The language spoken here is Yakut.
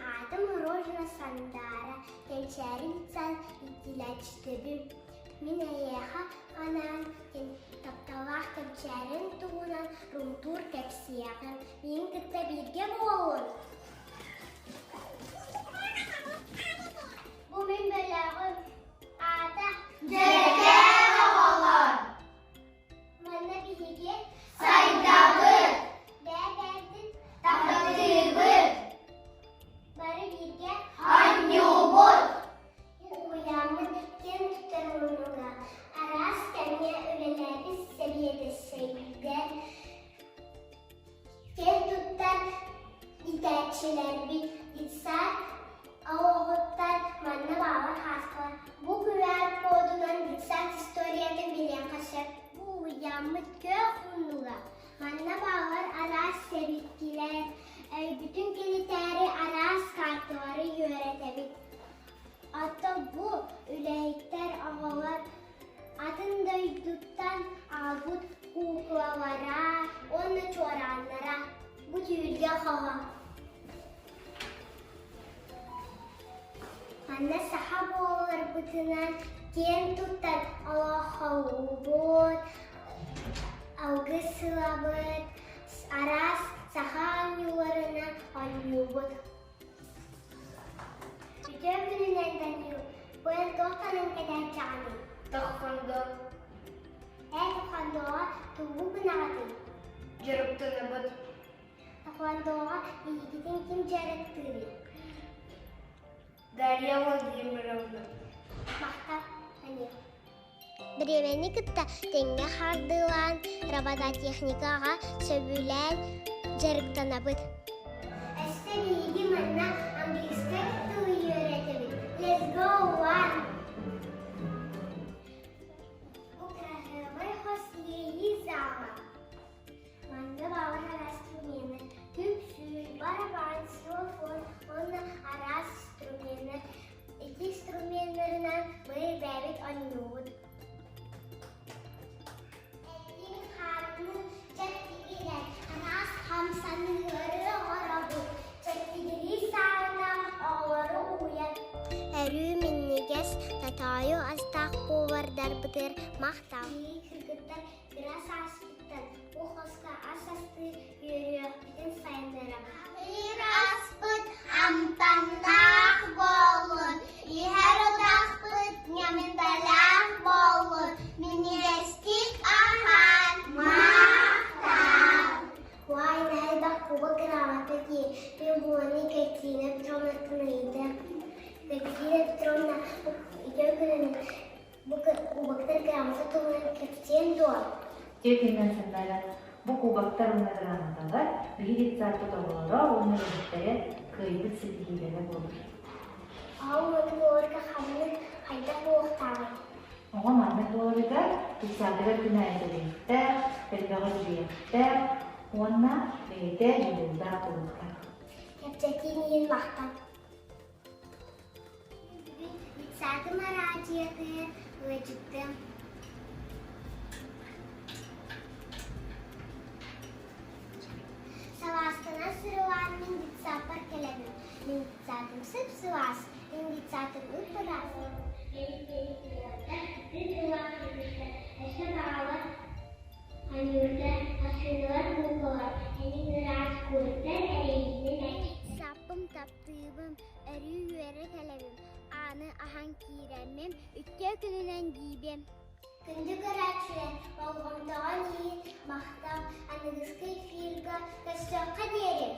Аатым Рожина Сандаара, Кэнчээри детсад иитиллээччитэбин. Мин эйиэхэ анаан тапталлаах Кэнчээрин туһунан румтуур кэпсиэҕим. Миигин кытта бииргэ буолун! Бу мин бэлэҕим. Аата Дьэрэкээн оҕолор! Манна биһиги Сайдабыт! Бэйэ-бэйэбитин Таптыыбыт! Бары бииргэ Оонньуубут! Уһуйааммыт киэн туттар муннуга араас кэмҥэ үлэлээбит сэбиэдиссэйдэр, киэн туттар иитээччилэрбит детсад оҕоҕуттан манна баалар хаастылар. Бу QR кодунан детсад историятын билиэххэ сөп. Бу уһуйааммыт күөх муннуга. Манна бааллар араас сэбиккилэр, өйбүтүн килитээри араас карталары үөрэтэбит. Оттон бу үлэһиттэр оҕолор атын дойдуттан аҕалбыт куукулалара уонна чуорааннара. Бу түүлгэ хоһо. Манна саха буоларбытынан киэн туттан олоҥхолуубут, алгыс ылабыт, араас саха оонньууларынан оонньуубут. Үтүө күнүнэн Данил, бу эн туох таҥан кэтээччэҕиний? Тоххондо. Эн тоххондоҕо тугу гынаҕытый? Дьарыктанабыт. Тоххондоҕо биһигитин ким дьарыктыырый? Дарья Владимировна. Махтал, Данил. Бириэмэни кытта тэҥҥэ хардыылаан, робототехникаҕа сөбүлээн дьарыктанабыт. Өссө биһиги манна английскай тылы үөрэтэбит. Let's go one! Бу кыраһыабай хос иэйии зала. Манна баалар араас инструмены, түмсүү, барабан, ксилофон уонна араас инструменнар. Ити инструменнарынан мы бэйэбит оонньуубут. Этин-хаанын чэбдигирэр, араас хамсаныылары оҥоробут, чэбдигирии саҕана оҕолору уһуйар. Өрүү минньигэс, тотоойу астаах повардарбытыгар махтал. Кыргыттар Кыра сааспыттан бу хоско ас астыы үөрүйэхпитин сайыннарабыт. Аспыт амтаннаах буоллун, иһэр утахпыт ньамындалаах буоллун, минньигэстик аһаан махтал. Уай, элбэх куба грамота дии. Мин буоланы Екатерина Петровнаттан ыйытыам. Екатерина Петровна үтүө күнүн Бу кубоктар грамота туһунан кэпсиэн дуо? Дьиэ күнүнэн сандаара бу кубоктар уонна грамоталар биһиги детсадпыт оҕолоро уонна үлэһиттэрэ кыайбыт ситиһиилэрэ буолар. Аҕам уону буоларга ханнык хайдах буолуохтааҕый? Оҕо маннык буоларыгар детсадыгар күн аайы кэлиэхтээх, элбэҕи билиэхтээх уонна бэйэтэ дьулуурдаах буолуохтаах. Кэпсэтиин иһин махтал. Бүгүн детсадым араадьыйатыгар ыалдьыттыам. Салаастанан сырылаан мин детсадпар кэлэбин. Мин детсадым сып-сылаас, мин детсадым ып-ыраас. Өссө баҕалар Аньыырдар, массыыналар куукулар, эниҥ ыраас куруттар эрэйиинэн эт. Саппым таптыыбын, өрүү үөрэ кэлэбин, ааны аһан киирэммин, үтүө күнүнэн диибин. Күндү көрөөччүлэр, болҕомтоҕун иһин махтал, аныгыскы эфирга көрсүөххэ диэри!